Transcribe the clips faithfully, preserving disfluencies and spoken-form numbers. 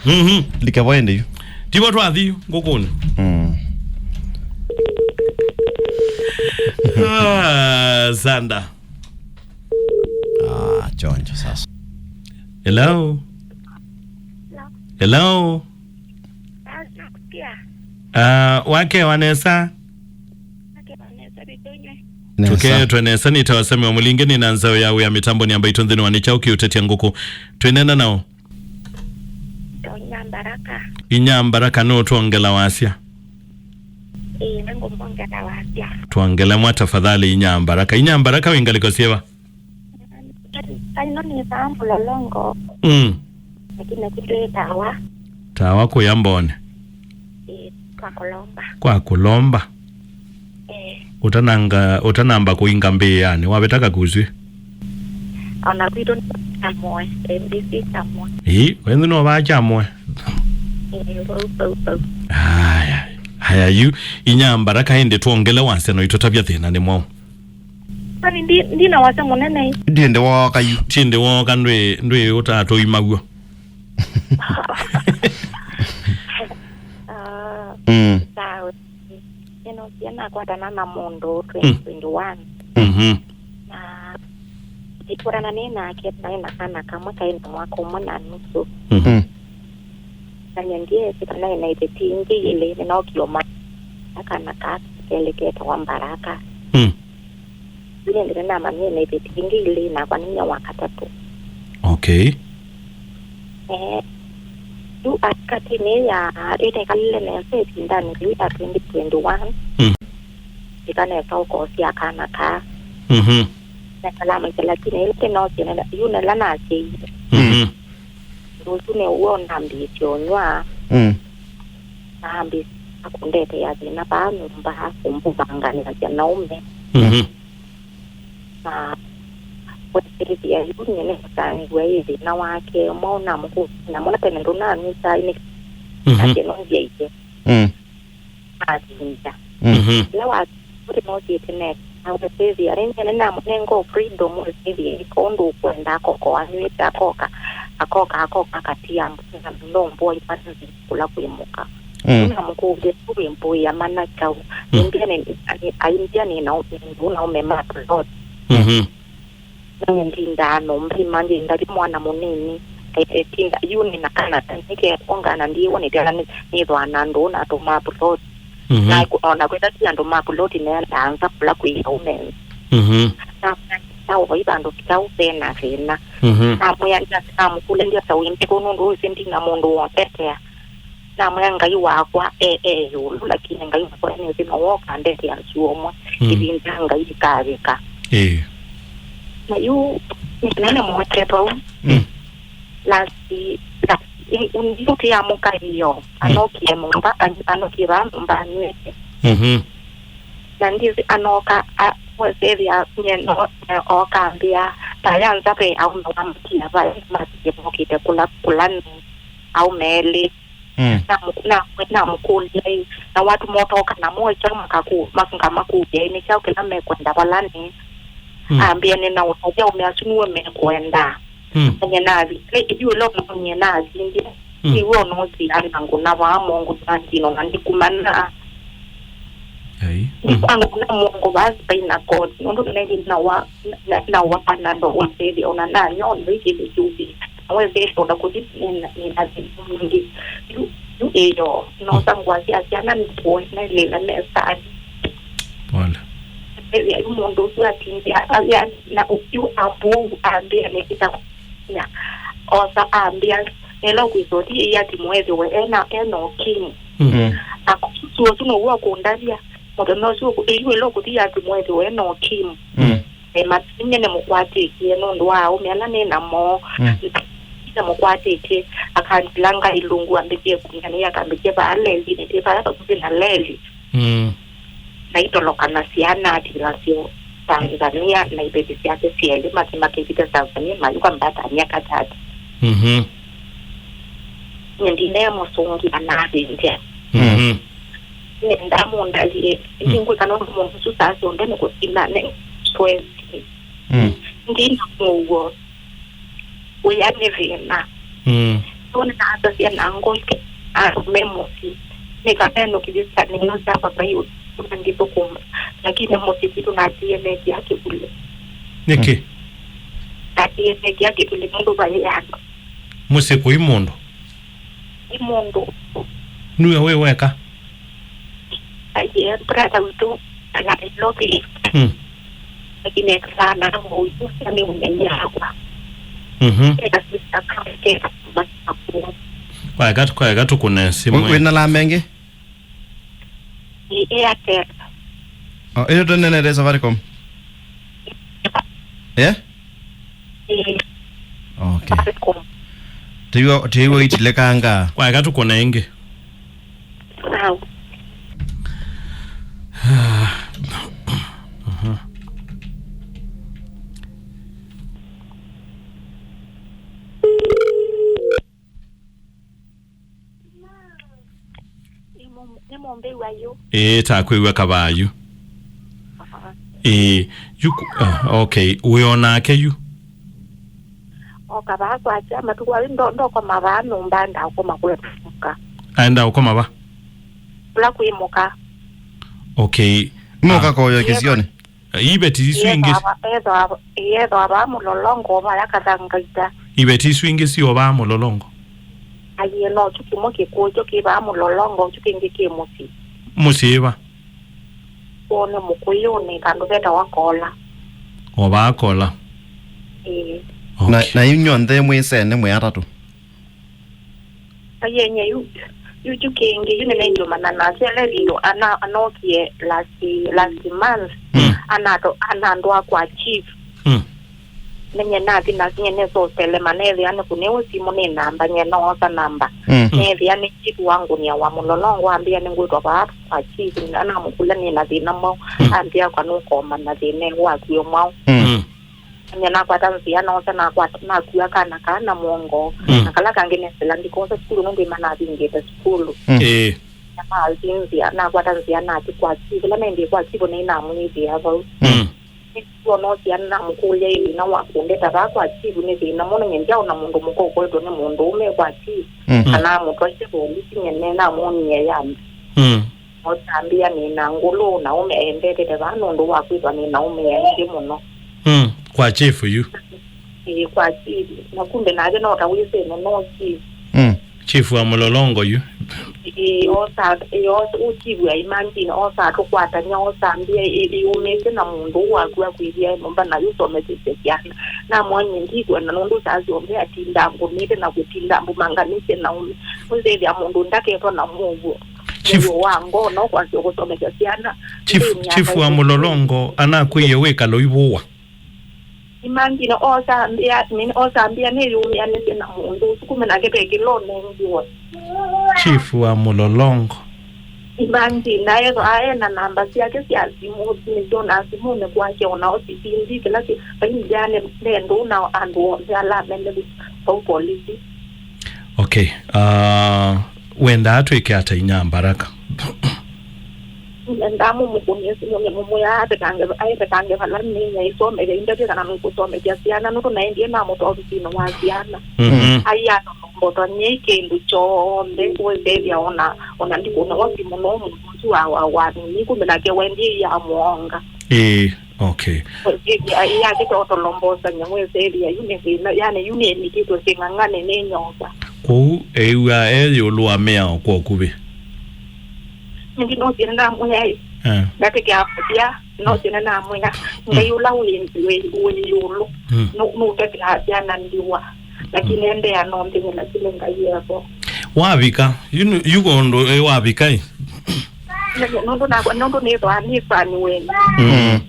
Mhm. Lika vaende yu. Tivo twathi ngũkũnĩ. Mm. Ah, Sanda. Ah, chonjo sasa. Hello. Hello. Ah, wake Vanessa. Nesa. Tũketwe nesa, nĩ ta wasami wa mũlinge, nĩ na nzeo ya wĩa mĩtambo nĩ ambaitũ nthĩnĩ wa nĩ kyaũ kĩũtetya ngũkũ. Twĩnena nao. Inya Mbaraka. Inya Mbaraka, no twongela wasya? Ĩĩ, nĩngũmwongela wasya. Twongele mwa tafadhali, Inya Mbaraka. Inya Mbaraka, wĩ ngalĩko syĩva? Kaino nĩ vaa Mlolongo. Mm. Lakini kĩtwĩ tawa. Tawa kũya Mbone. Ĩĩ, kwa Kolomba. Kwa Kolomba. Eh. Ũtananga, ũtanamba kũinga mbĩanĩ, wavĩta Kakuswĩ? Ona kwitũ nĩ Kyamwe, M D C Kyamwe. Ĩĩ, wenyu no vaa Kyamwe? Ĩĩ, vau, vau, vau. Aya, aya, yu, Inya Mbaraka, ĩndĩ twongele wasya no itũtavya thĩna nĩ mwaũ? Kwani ndi-, ndina wasya mũnene? Ndiende woka yu. Tiende woka, ndwĩ, ndwĩ ũtatũima w'o. Ah, mm. Sawa. Nĩnookie nakwatana na mũndũ twenty twenty-one. Mhm. Na ĩtwarana nĩ nake, naĩ na kana kamwe kaĩ na mwaka ũmwe na nusu. Mhm. Mm. Na nyie ndyeesĩ kana ena iveti ingĩ ilĩ, nĩnookie ũmanya kana kana kelĩ ketawa Mbaraka. Mm. Yu nĩndĩ nĩnamanyie ena iveti ingĩ ilĩ, nakwa nĩ nyie wa katatũ. Okay. Eh, yu katinĩ ya, ĩtekalile nesa ĩvindanĩ yĩu ya twenty twenty-one. Mm. Ĩka nesa ũkosya kana kaa. Mhm. Nesa namwĩsya, lakini ĩla kĩnookie nenda, yu nĩla nasyeie. Mhm. Ũndũ ũsu nĩw'o nambĩĩsye ũnyw'a. Mm. Nambĩĩsya kũndetea thĩna vaa nyũmba, kũmbũmanganĩasya na ũme. Mhm. Na kwĩsĩthya yu nyie nĩkũtanĩw'a ĩ thĩna wake, mwaũ namũkũlya, na mwana tene ndũnanwĩsaa nĩ. Mhm. Nake nũnzyaie. Mm. Athĩnza. Mm. Mhm. Ĩla wa-, ũtĩ nothiĩte nesa, na wesĩthĩa, nĩ, nĩ, nĩnamũnenga o freedom, wesĩthĩa ĩka ũndũ ũkwenda, akoka o anyw'ĩte, akoka, akoka, akoka, akatia mbũna, ndomboa imana kũla kwĩ mũka. Mm. Nĩnamũkũlya, "Yu wĩ mbũĩa mana kyaũ?" Mm. Aimbya nĩ, aimbya nĩ na, nĩ na ũme ma plot. Mhm. Nĩnĩtindaa nyũmba, imagine ndavya mwana mũnini, e-, etinda, yu nĩ na kana, nĩkekwa ngana ndiw'anĩte ala nĩ-, nĩthwaa na andũ, natũmaa plot. Mhm. Na ku-, ona kwĩtha ti andũ ma plot, neendaa nza kũla kwĩ aũme. Mhm. Na, na ũvai vandũ kĩtaũ ve na thĩna. Mhm. Namwĩa, namũkũlya, "Ndyasa wĩmbĩ kũu nũndũ ũsĩ ndina mũndũ wondetea." Namwĩa, "Ngai wakwa e, e ĩũlũ, lakini Ngai wakwa nĩsĩ no woka ndete ya nsuo ũmwe, mm, ĩvinda Ngai ĩkavika." Ĩĩ. Na yu nĩnamwete vau. Mm. Last, last, i-, i-, ndiũti ya mũka ĩyo, mm, anokie nyũmba, an-, anokie vaa nyũmba anyw'ĩte. Mhm. Na ndĩsĩ anoka, a, wesethĩa nyie no, e, oka ambĩa, "Taya nza ve aũme wa matia vai, matie mokĩte kũla, kũla nĩ aũme elĩ." Mm. Namũ-, namwĩ-, namũkũlya ĩ, "Na watuma ũtoka namo, ĩ kyaũ makaku-, maka-, ngamakũlya ĩ, nĩ kyaũ kĩla mekwenda vala nĩ?" Mm. Ambĩa, "Nĩ na ũtavya aũme asu nĩwe mekwenda." Mm. Anye nathi, ĩ, yu ĩla ũmanyie nathi ndi, mm, iwe ũnũsia na ngũna vaa mongũ na ndino na ndikumana. Ai. Mm. Ndikwanga kuna mongũ vaa Spinal Cord, nũndũ nĩnaĩlĩ na wa, na, na wa panado wa baby, ona nanywa, ũndũ ĩkĩlĩ kyuthi. Wethĩĩtwe na kũthi nĩna, nĩna thĩna mwingĩ. Yu, yu ĩyo, nosa ngũa sya syana nĩkũe, nailĩla mesanĩ. Pole. Ethĩa yu mũndũ ũsu atindĩa, a-, ya, na yu ambũu ambĩa nĩkĩta kũnya. Osa ambĩa, nĩla ũkwĩsa ũthi ĩyatimũ ethĩwe ena, ena ũkimwi. Mm. Mm. Akosusu ũsu now'o ũkũndavya. Mũthenya ũsu ũkũ-, ĩyu ĩla ũkũthi yatimũ ethĩwe ena ũkimwi. Mm. E, matinye nĩmũkwatĩtye nũndũ wa aũme ala nĩ namo. Mm. Nĩmũkwatĩtye, akanzilanga ilungu ambĩkie kũnyanĩa, akambĩkie vaa lelinĩ, ti vaya vakuvĩ na leli. Mm. Na itoloka na syana, ati nasyo Tanzania, na iveti syake syelĩ, mati makĩvita Tanzania, mayuka mbatania katati. Mhm. Nye ndinee mũsũngĩa na athĩnzĩa. Mhm. Nenda mũndalĩe, mm, ndingwĩka nũndũ mũndũ ũsu saa syonthe nĩ kũsina, nĩ stress. Mm. Ndina mũuo. Wĩa nĩ thĩna. Mm. Tũnĩ na asasya na ngũsĩ, andũ me mũsyĩ. Nĩ kana nũkĩthĩsya nĩyo sya papa yu, na ndithũkũma. Lakini mũsyĩ kwitũ natiĩe mekĩa kĩvuli. Nĩkĩ? Natiĩe mekĩa kĩvuli nũndũ vaĩ andũ. Mũsyĩ kũi mũndũ? Ĩ mũndũ. Nue wĩ weka? Aiye, brother witũ, kana Nairobi. Mm. Lakini ekalaa na mũuyu, yani ũnyaia wakwa. Mhm. Eka sister kama keka mama. Kwa eka, kwa eka tũkũne simũ. Wĩ, wĩ na lamba ĩngĩ? Ĩ Airtel. Oh, ĩyo tũnenete Safaricom? Eh? Ĩ. Okay. Safaricom. Tĩw'o, tĩw'o itilekanga. Kwa eka tũkũne ĩngĩ. Sawa. Mhm. Nĩ mũ-, nĩ mũmbĩw'a yu. Ĩĩ, takwĩw'a kavaa yu. Aha. Ĩĩ, yu ku-, ah, okay, wĩ o nake yu? O kavaa kwakya, matukũ ayu ndo-, ndokoma vaa nyũmba, ndaũkoma kũla kwĩ mũka. Aenda ũkoma va? Kũla kwĩ mũka. Okay. Mũka ah. Koyo kĩsionĩ? Iveti isu ingĩ. Ethwa, ethwa, ethwa vaa Mũlolongo, vaya Kathangaita. Iveti isu ingĩ sio vaa Mũlolongo? Aiye, no kyu kĩmwe kĩkũũ kyo kĩ vaa Mũlolongo, kyu kĩngĩ kĩ mũsyĩ. Mũsyĩ va? Kwoo nĩ Mũkũyũnĩ, vandũ vetawa Kola. O vaa Kola? Ĩĩ. Na, okay. Na inyw'onthe mwĩ sene mwĩ atatũ? Ayenye yu, yu, yu kĩngĩ, yu nĩnengyũmana nasyo, ele ĩvinda ana-, anookie last, last month, mm. Anato-, anandwaa kwa chief. Mm. Nenye nathi na, nye nesosele, manethĩa nĩkũnĩwe simũ nĩ namba, nye noosa namba. Mm. Nethĩa nĩ chief wa ngũnia wa Mũlolongo, ambĩa nĩngwĩtwa vaa kwa chief, anamũkũlya nĩ na thĩna mwaũ, mm. Ambĩa kwa nũkoma na thĩna waku e mwaũ. Mm. Mm. Nye nakwata nzĩa, noosa nakwata, nakua kana kaa na mũongo. Mm. Na kala kangĩ nesĩla ndikosa sukulu nũndũ ĩmanavingĩte sukulu. Mm. Ĩĩ. Na maasinzĩa, nakwata nzĩa nathi kwa chief. Ĩla naendie kwa chief, nĩnamwĩthĩa vau. Mm. Nĩw'o noosie namũkũlya ĩ thĩna wa kũndeta vaa kwa chief nĩ thĩna mũno, nye ndyaona mũndũ mũka ũkoetwe nĩ mũndũũme kwa chief. Mm. Kana amũtwaisye volisi, nye nĩnamwonie yambi. Mm. Osambĩa nĩ na ngũlũ, na ũme endetete vaa nũndũ wa kwĩthwa nĩ na ũme aingĩ mũno. Mm, kwa chief yu. Ĩĩ, kwa chief. Na kumbe nake no ta wĩsene no chief. Mm. Chief wa Mũlolongo yu. Ĩĩ, osa, ĩĩ, osa, ũ chief ya imagine, osa atũkwatany'a, osambĩa ĩ-, ĩyũmĩte na mũndũ ũũ waku akwĩthĩa nyũmba na yũsomethesya syana. Namwonyie ndikwenda nũndũ saa syonthe atinda ngũnĩte na kũtinda mbũmanganĩsye na ũme. Ũnzĩthya mũndũ ndaketwa na mũuo. Chief, mũuo wa ngoo no kwasya kũsomethya syana. Chief, nthĩnĩ ya chief wa Nairobi. Mũlolongo anakwĩie wĩkalo ivũwa. Imagine, osambĩa, nĩ, osambĩa nĩyũmĩanĩsye na mũndũ ũsu, kumbe nake ve kĩla ũnengiwe. Chief wa Mũlolongo. Imagine, na ethwa aena namba syake sya simũ, nĩsyona simũnĩ kwake, ona osipindi, kĩla kĩ, vaindiane nendũ na andũ onthe ala mene vau polisi. Okay. Uh, wendaa twĩke ata inya Baraka? Nendaa mũmũkũnĩe simũ, mũmwĩa atetange, aitetange vala nĩnya isomethya indavya kana nũkũsomethya syana, nũndũ naendie namũtwa ovisinĩ wa syana. Mhm. Ai atolombotwa nyei kĩndũ kyonthe, wĩsethya ona, ona ndikũnawa simũ, no mũndũ ũsu wa, wa, wa nini, kumbe nake wendie iamwonga. Ĩĩ. Okay. Ĩyakĩte ũtolombosany'a mwĩsĩlya, yu nĩ thĩna, yani, yu nĩnĩkĩtwe kĩng'ang'anĩ nĩ nyoka. Kwoou eĩw'a e ĩũlũ wa mĩao kwa ũkuvĩ. Nĩngĩ nosie nĩnamwĩa ĩ, eh, ndatĩkĩa kũthya, nosie nĩnamwĩa, Ngai ũla wĩ, wĩ, wĩ ĩũlũ, mm, nũ-, nũteteaa syana ndiwa. Lakini, mm, endeea no nthĩnye, lakini Ngai evo. Wavika, yu nĩ, yu ũndũ, eh, wavika ĩ. Nũndũ nakwa, nũndũ nĩthwaa nĩ fan wenu. Mm.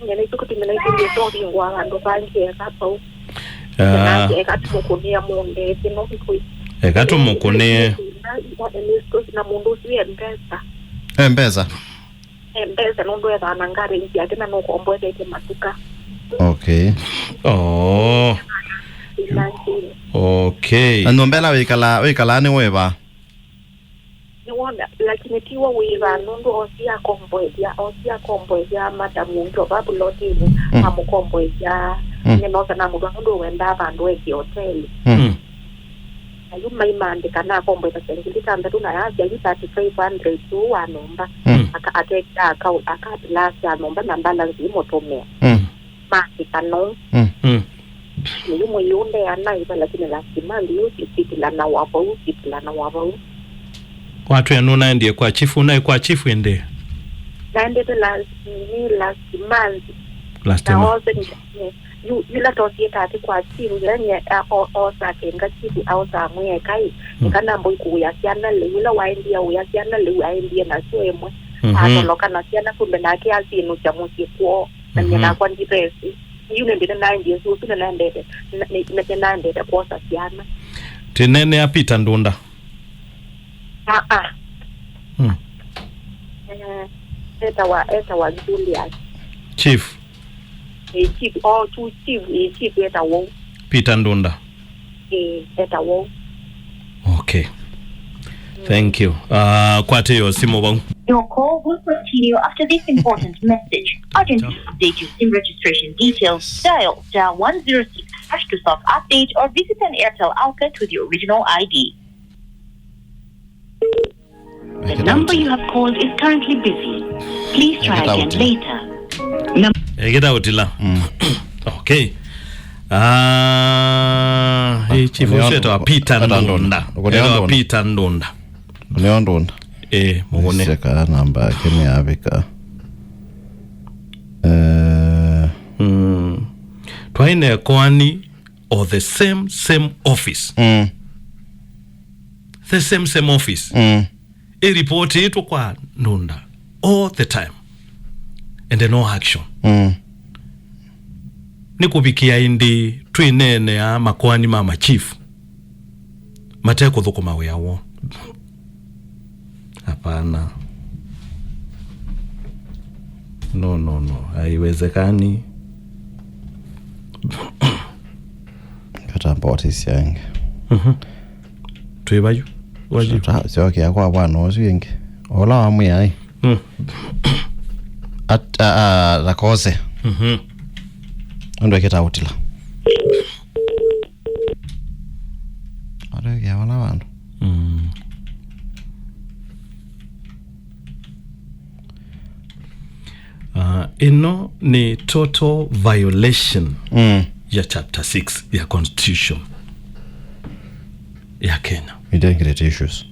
Nene itukuti mina ikundi to vingwa vandu vangi eka pau. Ah. Eka tumũkũnĩa mũndete no vikui. Eka tumũkũnĩe. Na mũndũ ũsu e mbesa. E mbesa. E mbesa nũndũ ethaa na ngari yake na nũkomboetete matuka. Okay. Oh. Imagine. Okay. Na nyũmba ĩla wĩkalaa, wĩkalaa nĩ wĩva? Nĩwona, lakini tiwo wĩva, nũndũ osi akomboethya, osi akomboethya madam ũngĩ ova pulotinĩ, mm, amũkomboethya, mm, nye nosa namũtwa nũndũ wendaa vandũ eke hoteli. Mm. Mm. Na yu maimandĩka nakomboethasya ngili thanthatũ na yasya yu thirty-five hundred yu wa nyũmba. Mm. Aka-, akekĩa aka-, akatilasya nyũmba na balance imũtũmĩa. Mm. Maandĩka no. Mm. Mm. Nĩyu mwei ũndeana ĩva, lakini last month yu sitilana wa vau, sitilana wa vau. Watwĩa nũnaendie kwa chief, ũnaĩ kwa chief ĩndĩ? Naendete last, ni last month. Last month. Naose ni, yu, yula tosieta ati kwa chief, yani, a, o, osa kenga chief, aosa mwĩe kai, mm, kana mbo ikuya syana lĩu, ila waendie uya syana lĩu, aendie nasyo ĩmwe. Mhm. Atoloka na syana, kumbe nake asinũkya mũsyĩ kwoo. Na nyie, mhm, nakwa ndivesi. Yu nĩndĩ nĩnaendie sũsũ, nĩnaendete, nĩ-, nĩ-, nĩnaendete kwosa syana. Tinene a Peter Ndunda. Aa. Hmm. Eh, etawa, etawa Julius. Chief. Eh, chief, oh, tu chief, eh, chief etawa Peter Ndunda. Eh, etawa ũu. Okay. Thank you. Uh, kwate yo simu vau. Your call will continue after this important message. Urgently update your SIM registration details. Dial star one zero six hash to self-update or visit an Airtel outlet with your original I D. The number you have called is currently busy. Please try again later. Num- Ekĩta ũtila. Mm. Okay. Ah, hii chief ũcio etawa Peter Ndunda. Etawa Peter Ndunda. Nĩo Ndunda. Eh, mũgũne. Seka namba yake nĩ yavika. Eh. Mm. Twaine kwani or the same, same office. Mm. The same, same office. Mm. Ĩripoti ĩtũ kwa Ndunda all the time. And no action. Mm. Nĩ kũvikĩa ĩndĩ twĩneenea makoani ma machief matekũthũkũma wĩa woo. Hapana. No, no, no. Haiwezekani. Kata mboti syange. Mhm. Twĩ vayu. Vayu. Syoka-, syokea kwa vwana ũsu ĩngĩ. Ola wamwĩa ĩ. Mm. At-, a, a, takose. Mhm. Ũndũ ekĩta ũtila. Atwekea vala vandũ. Mm. Uh, ĩno nĩ total violation, mm, ya chapter six ya constitution ya Kenya. Identity issues.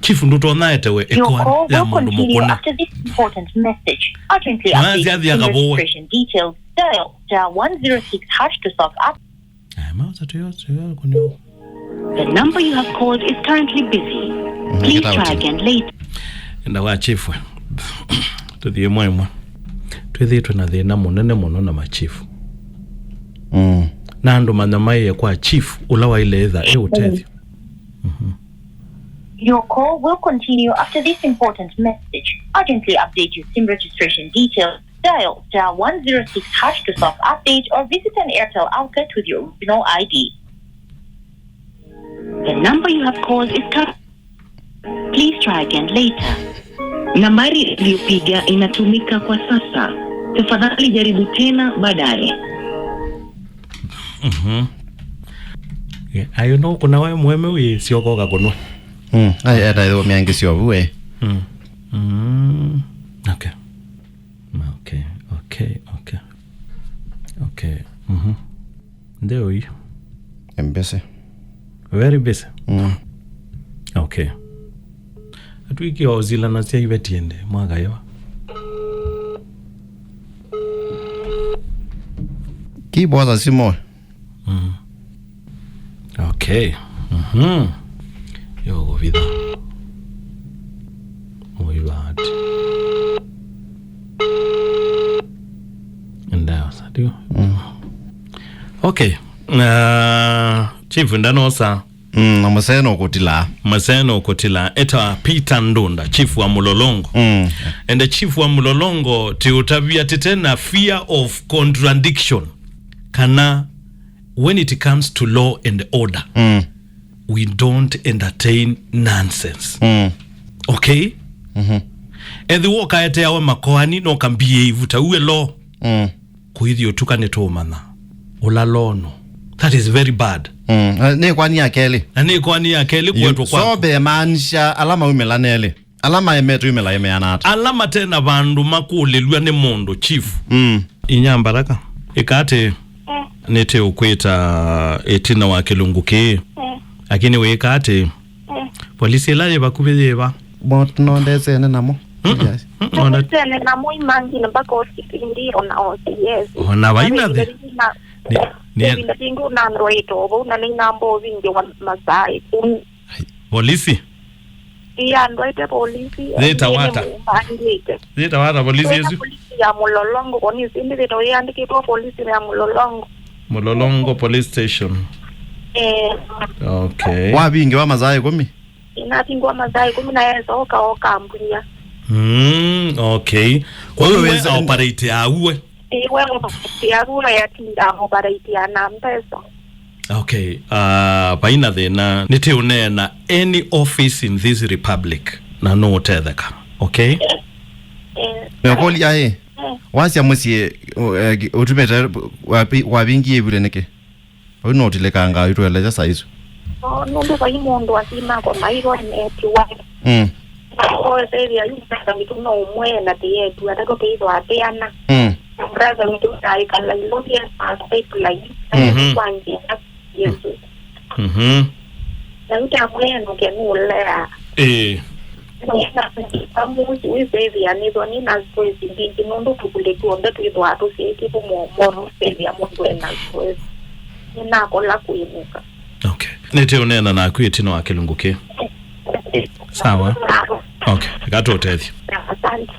Chief, ndũtonya etewe ĩkoani ya mũndũ mũkũna. Your call will continue after this important message. Urgently update your registration details. Dial star one zero six hash to self-up. Aya, mausa tuyo, tuyo, kunio. The number you have called is currently busy. Please try again later. Enda wa chief we. Tũthiĩ ĩmwe ĩmwe. Twĩthĩĩtwe na thĩna mũnene mũno na machief. Mm. Na andũ manyamaĩe kwa chief ũla waile ĩtha e ũtethyo. Mhm. Your call will continue after this important message. Urgently update your SIM registration details. Dial star one zero six hash to self-update or visit an Airtel outlet with your original I D. The number you have called is cur-, please try again later. Nambari uliyopiga inatumika kwa sasa. Tafadhali jaribu tena baadaye. Mhm. Yeah, ayo no kuna we mweme wi siokoka kunwa. Mm, ai, eta yo miangi sio vue. Mm. Mm. Okay. Okay, okay, okay. Okay. Mhm. Ndio hii. I'm busy. Very busy. Mm. Okay. Atwiki ozila na sia ivetiende mwaka yo. Kiboza simo. Mm. Okay. Mhm. Yo kũvitha. Mũivati. Ndaosa, ndio. Mm. Okay. Uh, chief ndanosa. Mm, na mũseno kũtila. Mũseno kũtila. Eta Peter Ndunda, chief wa Mlolongo. Mm. And the chief wa Mlolongo, ti ũtavia tete na fear of contradiction. Kana when it comes to law and order, mm, we don't entertain nonsense. Mm. Okay? Mhm. Ethi wokaeteawa makoani no kambie ivuta uwe law. Mm. Kuithi utuka nĩ tũmanya. Ũla law no. That is very bad. Mm. Na nĩ kwani ya kelĩ. Na nĩ kwani ya kelĩ kuetwa kwa. So be maanisha ala maumĩla nelĩ. Ala maemete umĩla imeana ata. Ala mate na vandũ makũlĩlw'a nĩ mũndũ, chief. Mm. Inya Mbaraka. Ĩka atĩ nĩtĩ ũkwĩta ĩtina wa kĩlungu kĩĩ. Lakini wĩka atĩ polisi ĩla yĩ vakuvĩ yĩva? Mot no ndesene namo. Yes. Ona tene na mui mangine mpaka O C P D ona O C S. Ona vaina the. Ni- ni- Ĩvinda yĩngĩ ũnandwaĩte o vau na nĩinamba ũvingĩwa masaa ĩkũmi. Polisi. Ĩandwaĩte polisi. Yĩtawa ata? Yĩtawa ata polisi ĩsu? Polisi ya Mũlolongo, polisi ĩndĩ yĩtawa yĩandĩkĩtwe polisi ya Mũlolongo. Mũlolongo Police Station. Eh, Okay. Wavingĩwa masaa ĩkũmi? Inavingwa masaa ĩkũmi na esa oka okambunya. Mm, okay. Kwa hiyo wewe weza operate auwe. Iwe yavuo yatinda operatia na mbesa. Okay. Uh, vaina thĩna nĩtĩ ũneena any office in this republic na no ũtetheka. Okay? Eh, Nĩkũlya ĩ, wasya mũsyĩ ũ- eh, ũtumĩte wapi- wavingie ivule nĩkĩ? Vau no ũtilĩkangaa ũitũelesya saa isu. Oh, nũndũ vai mũndũ asyai makwa maivo netiwa. Mm. Oesethĩa yu brother witũ no ũmwe na tĩyetu atatũ tĩithwa atĩana. Mm. Na brother witũ taĩkala ilũvye na pipeline. Mhm. Kwa njĩa Yesu. Mhm. Na yu tamwĩe nũke nũlea. Ĩĩ. Amusi wĩsethĩa nĩthwa nĩ na stress mbingĩ nũndũ tũvulĩ tw'onthe twĩthwaa tũsyaĩtye vamwe ũmoro sethĩa mũndũ ena stress. Nĩnakola kwĩnũka. Okay. Nĩtĩ ũneena naku ĩtina wa kĩlungu kĩ. Sawa. Okay. Eka tũũtethye. Asante.